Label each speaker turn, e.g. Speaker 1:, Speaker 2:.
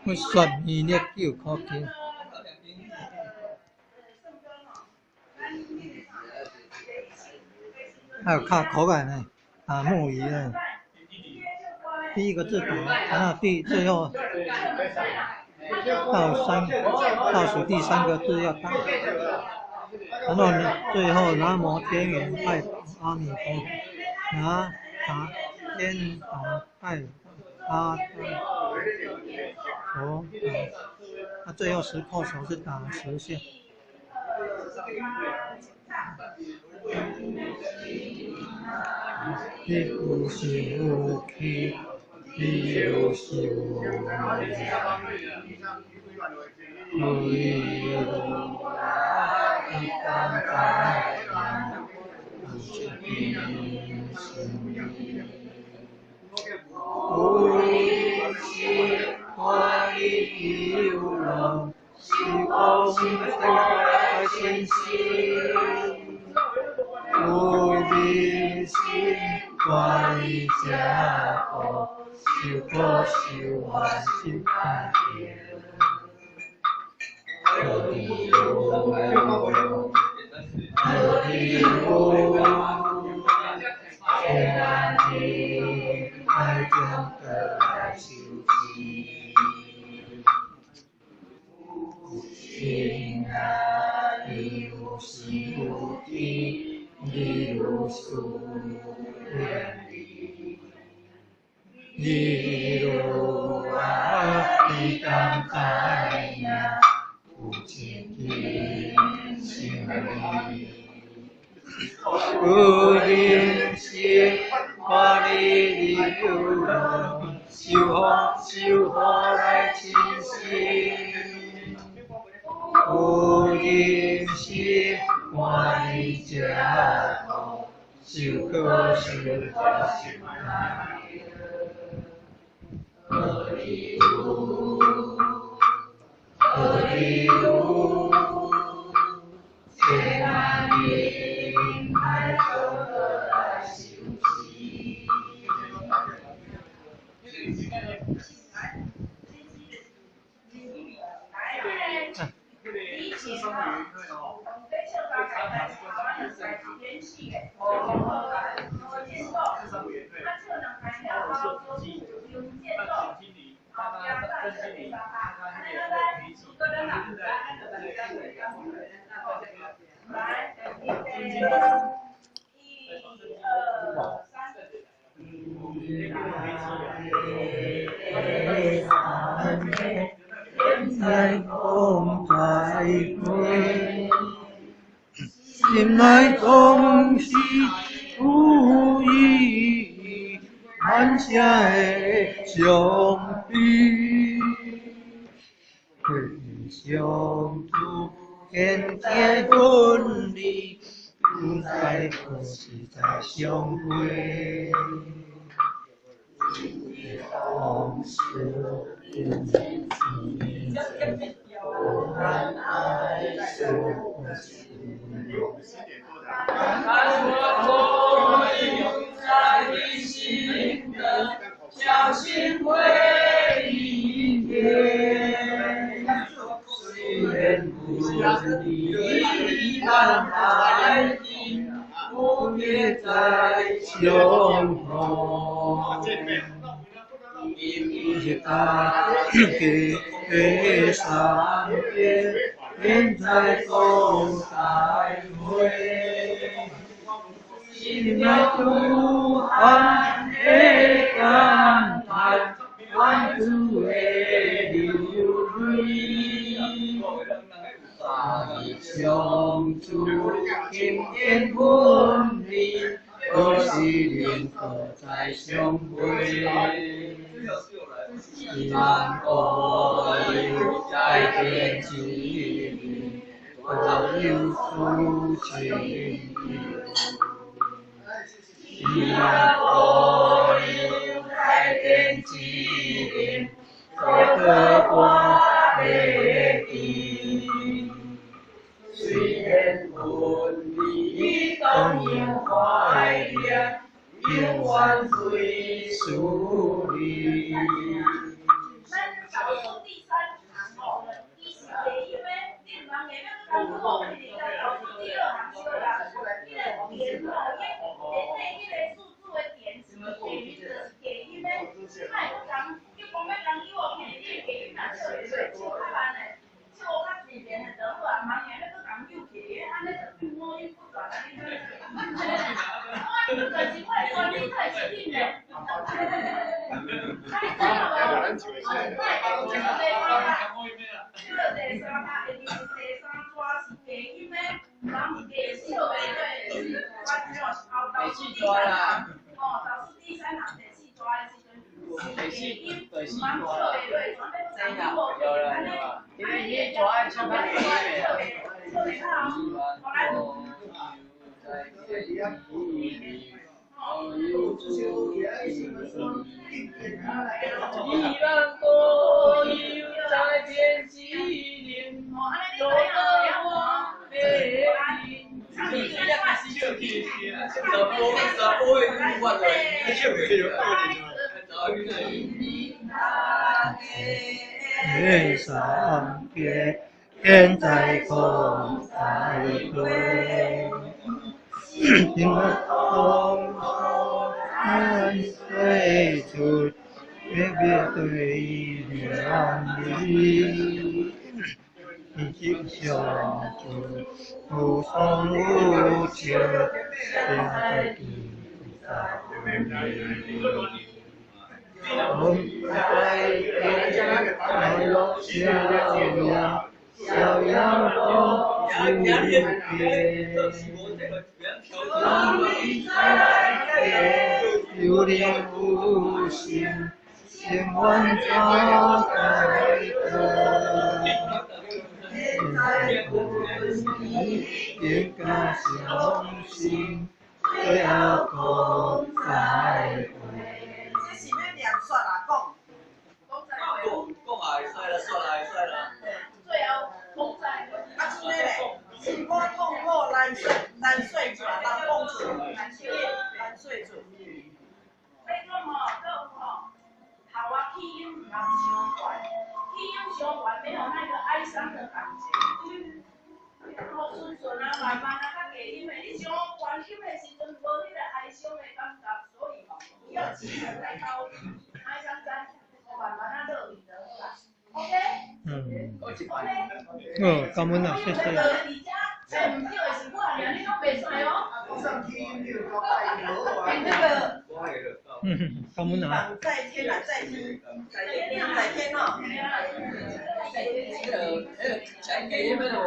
Speaker 1: 佛說彌勒救苦經。還有較口感呢，打木魚呢。第一個字打，然後第最後到三倒數第三個字要打，然後呢，最後南無天元拜阿彌陀佛，拿打天打拜阿陀打，最後十叩首是打10下。你有心有氣，你有心有你無愛，你敢知影？有一天心有人生看你流浪，受苦受来亲身。有人生看你这苦，受苦受怨受苦。何地有？何地有？千万里爱中得来受持。心啊，你有心有意，你有思量力。你若啊，你敢知影？有一天心里，有人生看你流浪，受风受雨来亲身。有人生看你这苦，受苦受苦受苦。何地有？何地有？千万里爱中得来受持。来讲再会，心内总是有意，满声的伤悲。回想主天天分离，不知何时再相会。往事
Speaker 2: 我永在你心的小心回忆间，虽然不离，但爱情不灭再相逢。
Speaker 1: 一大给三遍，天在中再会。心内无限的感叹，万处的流泪。相处今天分离，可惜宁可再相会。难过又再见一面，我有抒情意。难过又再见一面，我的挂袂记。虽然分离，当然。
Speaker 2: 懷念，永遠最思念。
Speaker 3: 咱倒數第三行吼，伊是低音的，你毋通硬欲共扭去，在倒數第二行小啦。彼个點吼，伊前底彼个數字的點是低音，就是低音的，你莫閣共，你講欲共扭去，你低音若唱會落，唱較慢的，唱較自然的就好啊，毋通硬欲閣共扭去，按呢就變五音不全啊！你我這就是我的專利太失禮咧。啊，你知影無？這個第三拍，第三逝是低音的，人低小的對，是完全後倒數第三行，哦，倒數第三行第四逝的時陣是低音，毋通唱會落，全欲共扭去，按呢，按呢你會唱唱會較好，好來。
Speaker 2: 一萬多有在天之靈，多得我的心。
Speaker 1: 天上天，天在空在對，因為東山水出，別別對兩里，一心相助，無雙無窮，現在地在我在天，快樂逍遙，逍遙風無邊。有靈無形，千萬早該得。現在不應該相信，最後再會。
Speaker 4: 這是欲念煞啦，講。
Speaker 3: 講再會。
Speaker 5: 講也會使啦，煞也會使啦。
Speaker 3: 最後講再會。
Speaker 4: 啊，這個咧，心肝痛苦難說難說出，人講出，難說出。
Speaker 3: 這種吼，閣有吼，頭仔氣音毋通傷懸，氣音傷懸沒有那個哀傷的感覺。好順順啊，慢慢啊，較低音的，你傷懸音的時陣，無彼個哀傷的感覺，所以吼，不要起得太高，愛怎怎，我慢慢啊落去就好啦。OK？OK？
Speaker 1: 哦，感恩啊，謝謝。
Speaker 3: 這毋對的是我爾，你攏袂使哦。
Speaker 4: 那個。
Speaker 1: 感恩啊。
Speaker 4: 在天啊，在天，在天，在天哦。
Speaker 5: 那個那個。